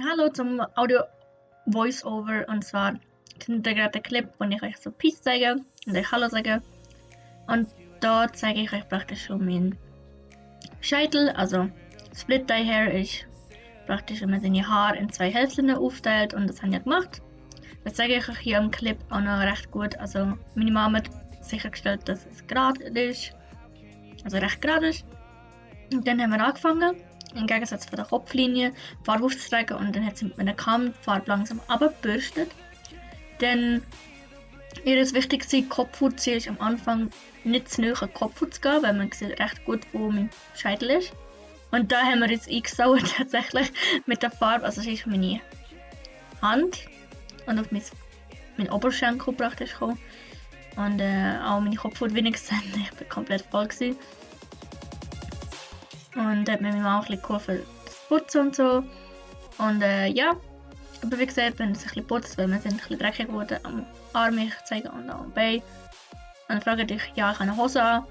Hallo zum Audio Voice-Over, und zwar sind da gerade der Clip, wo ich euch so Peace zeige und euch Hallo sage. Und dort zeige ich euch praktisch schon meinen Scheitel, also Split Dye Hair ist praktisch, wenn man seine Haare in zwei Hälften aufteilt, und das habe ich gemacht. Das zeige ich euch hier im Clip auch noch recht gut. Also meine Mama hat sichergestellt, dass es gerade ist, also recht gerade ist. Und dann haben wir angefangen, im Gegensatz von der Kopflinie, die Farbe aufzutragen, und dann hat sie mit einer Kamm die Farbe langsam abgebürstet. Dann ihr ist wichtig, die Kopfhautziel ist am Anfang nicht zu nahe an die Kopfhaut zu gehen, weil man sieht recht gut, wo mein Scheitel ist. Und da haben wir jetzt eingesaugt tatsächlich mit der Farbe, also es ist meine Hand und auf mein Oberschenkel praktisch gekommen. Und auch meine Kopfhaut wenigstens, ich war komplett voll gewesen. Und da hat mir meine Mama auch ein bisschen geholfen, das Putzen und so. Und ja, aber wie gesagt, wenn es ein bisschen putzt, weil wir sind ein bisschen dreckig geworden am Arm, ich zeige, und auch am Bein. Und dann fragt ich, ja, ich habe eine Hose an.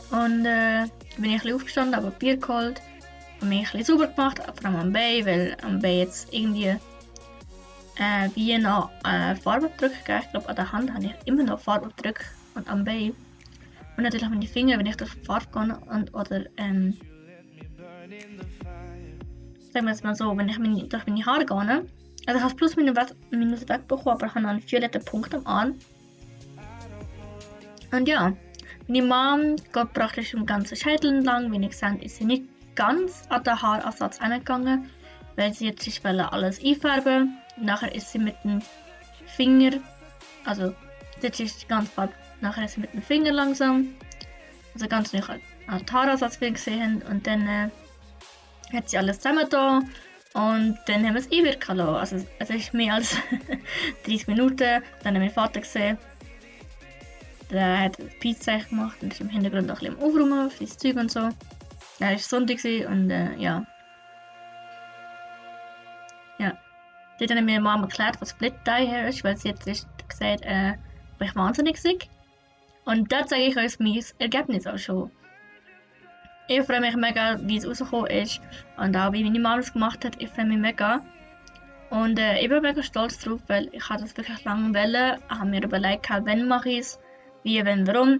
Und bin ich ein bisschen aufgestanden, habe Bier geholt und mich ein bisschen sauber gemacht, vor allem am Bein, weil am Bein jetzt irgendwie wie noch Farbabdrücke gegeben. Ich glaube, an der Hand habe ich immer noch Farbabdrücke und am Bein. Und natürlich meine Finger, wenn ich durch die Farbe gehe oder sagen wir es mal so, wenn ich durch meine Haare gehe, also ich habe plus minus wegbekommen, aber ich habe noch einen violetten Punkt am Arm. Und ja, meine Mom geht praktisch im ganzen Scheitel entlang. Wie ich gesagt habe, ist sie nicht ganz an den Haaransatz hingegangen, weil sie jetzt sich alles einfärben. Nachher ist sie mit dem Finger, also jetzt ist die ganze Farbe, nachher ist sie mit dem Finger langsam, also ganz nicht an den Haaransatz, wie gesehen, und dann hat sie alles zusammen da, und dann haben wir es einwirken lassen. Also es ist mehr als 30 Minuten. Dann haben wir meinen Vater gesehen, der hat ein Pizza gemacht und ist im Hintergrund auch ein bisschen Aufräumen für das Zeug und so. Er war Sonntag und ja. Ja. Dort hat mir meine Mama erklärt, was Split Dye Hair ist, weil sie jetzt gesagt ob ich wahnsinnig bin. Und da zeige ich euch mein Ergebnis auch schon. Ich freue mich mega, wie es rausgekommen ist und auch wie meine Mama es gemacht hat. Ich freue mich mega. Und ich bin mega stolz drauf, weil ich das wirklich lange wollte. Ich habe mir überlegt, wann mache ich es, wie, wenn, warum.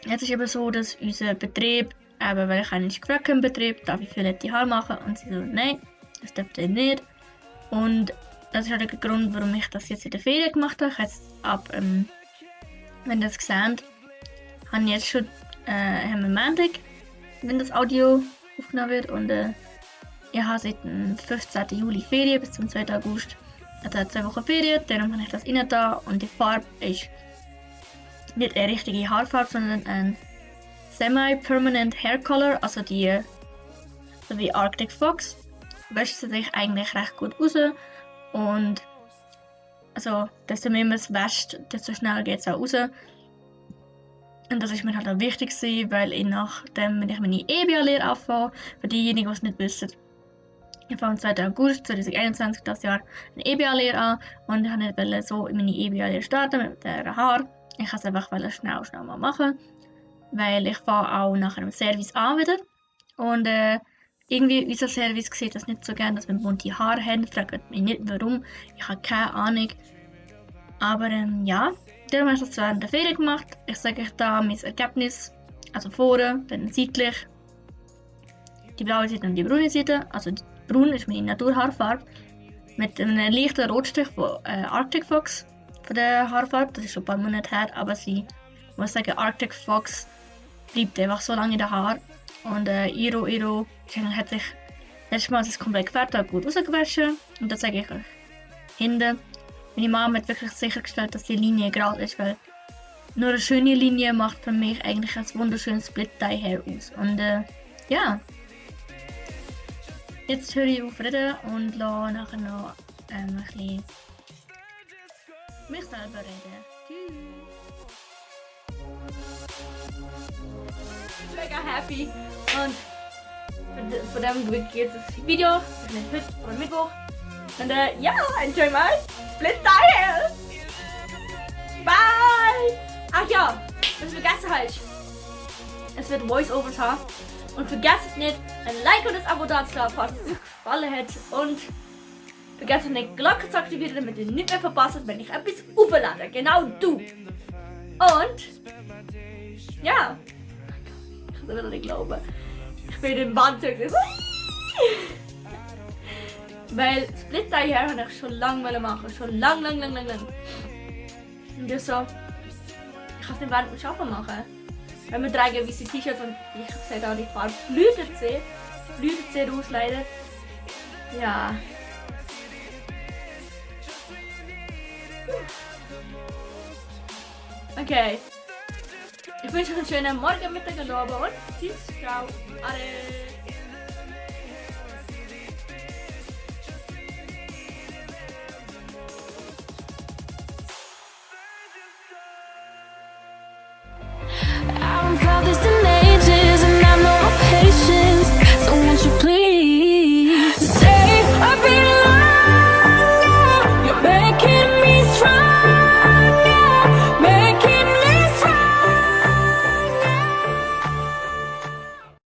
Jetzt ist eben so, dass unser Betrieb, weil ich habe nicht gefragt im Betrieb, darf ich violette Haare machen? Und sie so, nein, das dürft ihr nicht. Und das ist auch der Grund, warum ich das jetzt in der Ferien gemacht habe. Ich jetzt wenn ihr das seht, habe ich jetzt schon haben wir Montag, wenn das Audio aufgenommen wird, und ich habe seit dem 15. Juli Ferien bis zum 2. August, also 2 Wochen Ferien, darum habe ich das rein da, und die Farbe ist nicht eine richtige Haarfarbe, sondern ein Semi-Permanent Hair Color, also die so wie Arctic Fox, wäscht sie sich eigentlich recht gut raus, und also desto mehr man es wäscht, desto schneller geht es auch raus. Und das ist mir halt auch wichtig gewesen, weil nachdem, wenn ich meine EBA-Lehre anfange, für diejenigen, die es nicht wissen, ich fange am 2. August 2021 das Jahr eine EBA-Lehre an, und ich wollte nicht so in meine EBA-Lehre starten mit der Haar. Ich wollte es einfach schnell mal machen, weil ich fange auch nach einem Service an wieder. Und irgendwie unser Service sieht das nicht so gerne, dass wir bunte Haare haben. Fragt mich nicht warum, ich habe keine Ahnung. Aber ja, darum habe ich das während der Ferien gemacht. Ich sage euch da mein Ergebnis, also vorne, dann seitlich, die blaue Seite und die braune Seite. Also die braun ist meine Naturhaarfarbe mit einem leichten Rotstich von Arctic Fox von der Haarfarbe. Das ist schon ein paar Monate her, aber ich muss sagen, Arctic Fox bleibt einfach so lange in den Haaren. Und Iro hat sich letztes Mal komplett gefärbt, gut rausgewaschen. Und das sage ich euch hinten. Meine Mama hat wirklich sichergestellt, dass die Linie gerade ist, weil nur eine schöne Linie macht für mich eigentlich ein wunderschönes Split Dye Hair aus. Und ja, jetzt höre ich auf reden und lasse nachher noch ein bisschen mich selber reden. Tschüss! Ich bin mega happy, und von dem geht jetzt das Video. Ich bin heute oder Mittwoch. Und ja, enjoy mal Split Dye Hair! Bye! Ach ja, was ich vergessen habe, es wird Voice-Overs haben. Und vergesst nicht, ein Like und ein Abo da zu lassen, falls es euch gefallen hat. Und vergesst nicht, die Glocke zu aktivieren, damit ihr nicht mehr verpasst, wenn ich etwas auflade. Genau du. Und ja. Ich kann es nicht glauben. Ich bin im Wandzeug. Weil Split Dye Hair habe ich schon lange machen. Schon lang. Und ich so, ich kann es nicht während dem Arbeiten machen. Wenn wir tragen weiße T-Shirts und ich sehe da die Farbe Blütensee raus leider. Ja. Okay. Ich wünsche euch einen schönen Morgen, Mittag und Abend und tschüss, ciao, ade. I'm proud this